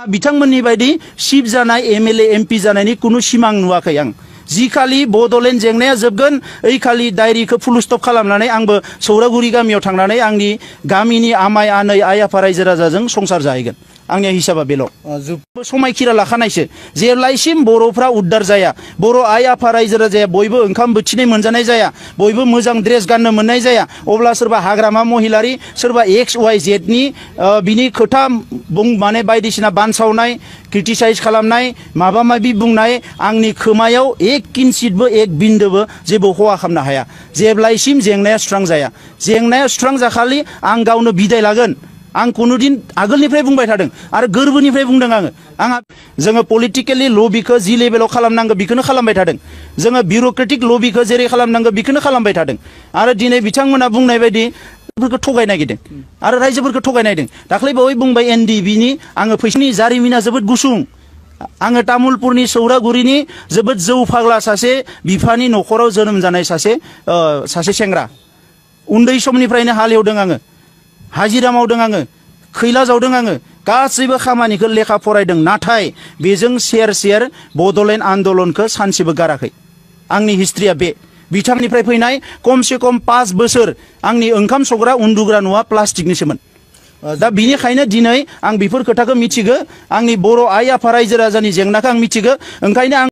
बिथांमोननि बायदि सिप जानाय एमएलए एमपि जानायनि कुनु सिमां नुवाखै आं जि खालि बडलेण्ड जेंनाया जोबगोन ओइ खालि डायरिखौ फुल स्टप खालामनानै आंबो सौरागुरि गामियाव थांनानै आंनि गामिनि आमाय आनै आइ आफा रायजो राजाजों संसार जाहैगोन आंनि हिसाबा बेल' समायखिरा लाखानायसो जेब्लायसिम बर'फ्रा उद्धार जाया बर' आइ आफा रायजो राजाया बयबो ओंखाम बोथिनै मोनजानाय जाया बयबो मोजां ड्रेस गाननो मोननाय जाया अब्ला सोरबा हाग्रामा महिलारि सोरबा XYZ नि बिनि खोथा माने बायदिसिना बानसावनाय क्रिटिसाइज खालामनाय माबा माबि बुंनाय आंनि खोमायाव एक किन्सितबो एक बिन्दोबो जेबो खहा खालामनो हाया जेब्लायसिम जेंनाया सुस्रां जाया जेंनाया सुस्रां जाखालि आं गावनो बिदाय लागोन आं कुनुदिन आगोलनिफ्राय बुंबाय थादों आरो गोरबोनिफ्राय बुंदों आङो जोङो पलिटिकेलि लबिखौ जि लेभेलाव खालामनांगौ बेखौनो खालामबाय थादों जोङो बिउरोक्रेटिक लबिखौ जेरै खालामनांगौ बेखौनो खालामबाय थादों आरो दिनै बिथांमोना बुंनाय बायदि थगाय नागिरदों आरो रायजोफोरखौ थगाय नागिरदों दाख्लै बावै बुंबाय NDBनि आङो फैसानि जारिमिना जोबोद गुसुं आङो तामुलपुरनि सौरागुरिनि जोबोद जौ फाग्ला सासे बिफानि न'खराव जोनोम जानाय सासे सेंग्रा उन्दै समनिफ्रायनो हालेवदों आङो हाजिरा मावदों आङो खैला जावदों आङो गासैबो खामानिखौ लेखा फरायदों नाथाय बेजों सेर बडलेण्ड आन्दलनखौ सानसेबो गाराखै आंनि हिस्ट्रिया बे बिथांनिफ्राय फैनाय खमसे खम 5 बोसोर आंनि ओंखाम संग्रा उन्दुग्रा न'आ प्लास्टिकनिसोमोन दा बिनिखायनो दिनै आं बेफोर खोथाखौ मिथिगो आंनि बर' आइ आफा रायजो राजानि जेंनाखौ आं मिथिगो ओंखायनो आं